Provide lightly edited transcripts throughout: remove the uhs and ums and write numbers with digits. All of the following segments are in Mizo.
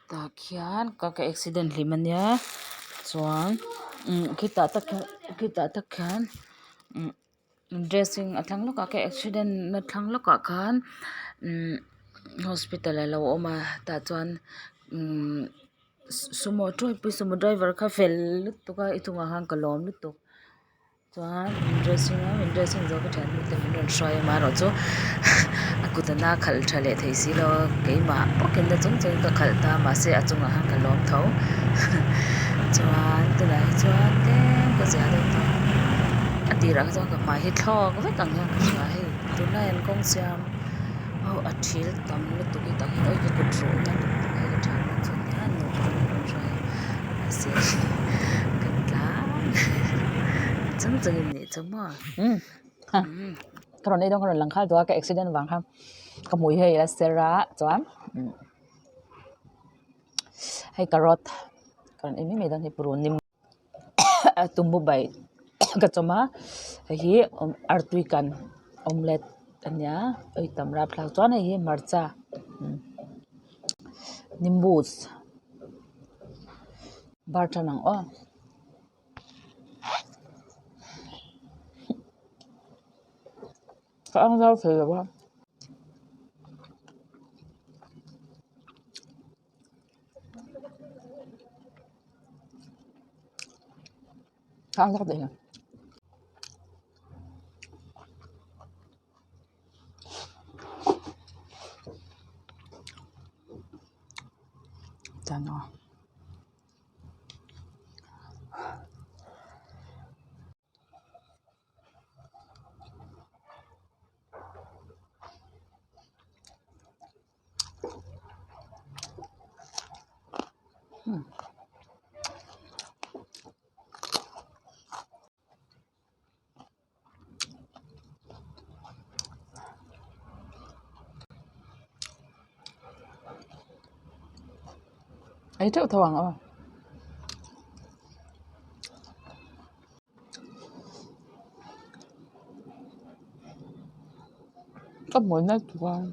Tah khian ka ka accident hlim ania chuan umm khitah tak khian khitah tak khian umm dressing a thlang lawkah khian accident na thlang lawkah khan umm hospital alo awm a tah chuan umm sumo sumo driver kha fel lutuk a i chungah khan ka lawm lutuk. Chuan min dressing a min dressing zawh ka thiannu te min rawn hruai a amaherawhchu a kut a na khalh tha leh thei si lo a keimah bawkin na chung chungin ka khalh ta a mahse a chungah khan ka lawm tho chuan tunah hi chuan tlem ka zia deuh tawh a tirah kha chuan ka hmai hi thlawk vek ang hian ka hria a hei tunlai an kawng siam ho a thil tam lutuk hi tah hian awi ka kut ruh na lutuk hi ka thiannu chuan hian nupa min rawn hruai a mahse kan tlan. Chung chung in nih chu maw. Umm ha ka rawn ei dawn ka rawn lang khal tawh a ka accident vang khan ka hmui hei a ser a chuan umm hei carrot ka rawn ei mai mai dawn hei purun nim tumbu bai ka chawm a hei hi artui kan omelette a nia ui tam rapthlak chuan hei hi hmarcha nimbus bar tan ang aw. Ka ang zau thei lo a. Ka ang zau thei lo. Tan aw. Ei teuh tho ang aw. Ka hmuhna chuan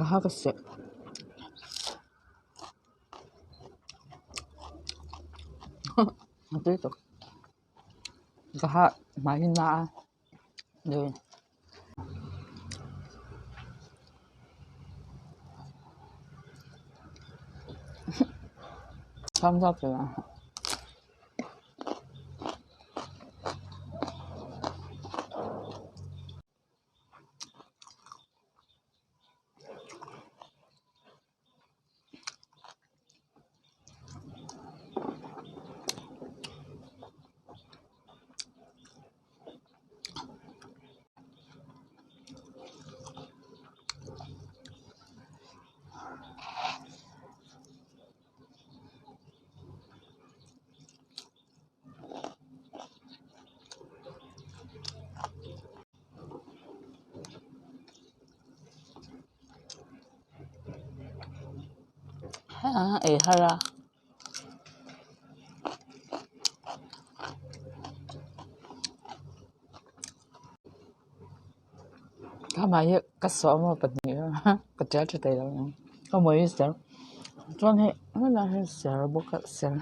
I have a sip. Ka ha hmai hi na a Thumbs up to Ei har a. Ka hmai hi ka sawm a pahnih a ka tial tha thei lo ang ka hmui hi ser chuan hei helai hi ser bawk a ser.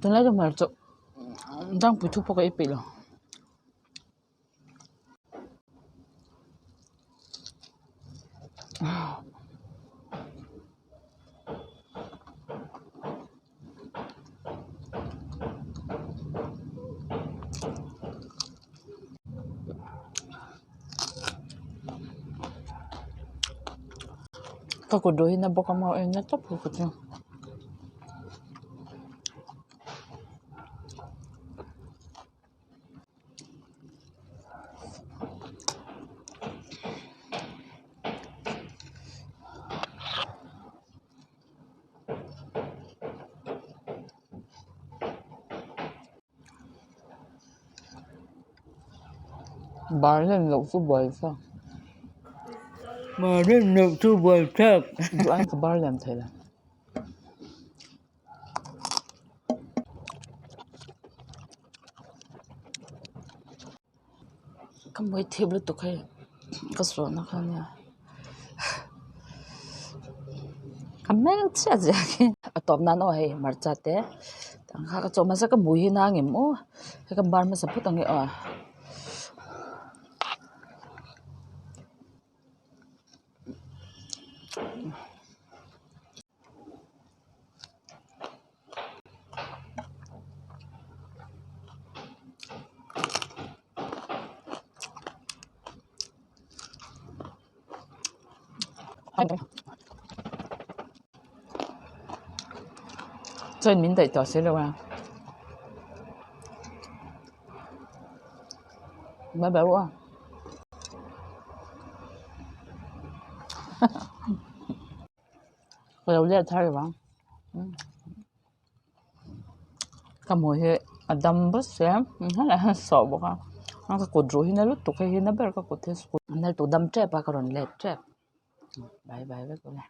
Tunlai ka hmar chu dangpui thu pawh ka ei peih lo. Ka kut ruh hi na bawk a maw en na tawp ka kut chu. Bar nen loh chu buai thlak. Bar nen loh chu buai thlak. Duh aiin ka bar lian thei lo. Ka hmui thip lutuk hei ka suahna kha ania Ka hmel chiah chiah khi. A tawp nan aw hei hmarcha te ang kha ka chawh hmasa ka hmui hi nang em aw hei ka bar hmasa phawt ang e aw. Chuan min daih tawh si lo a bye bye u a. Ka lo let thar vang ka hmuh hi a dam vut sia helaiah hian sawh bawk a ka kut ruh hi na lutuk hei hi na ber ka kut hi na lutuk dam tep a ka rawn let tep bye bye vek ule.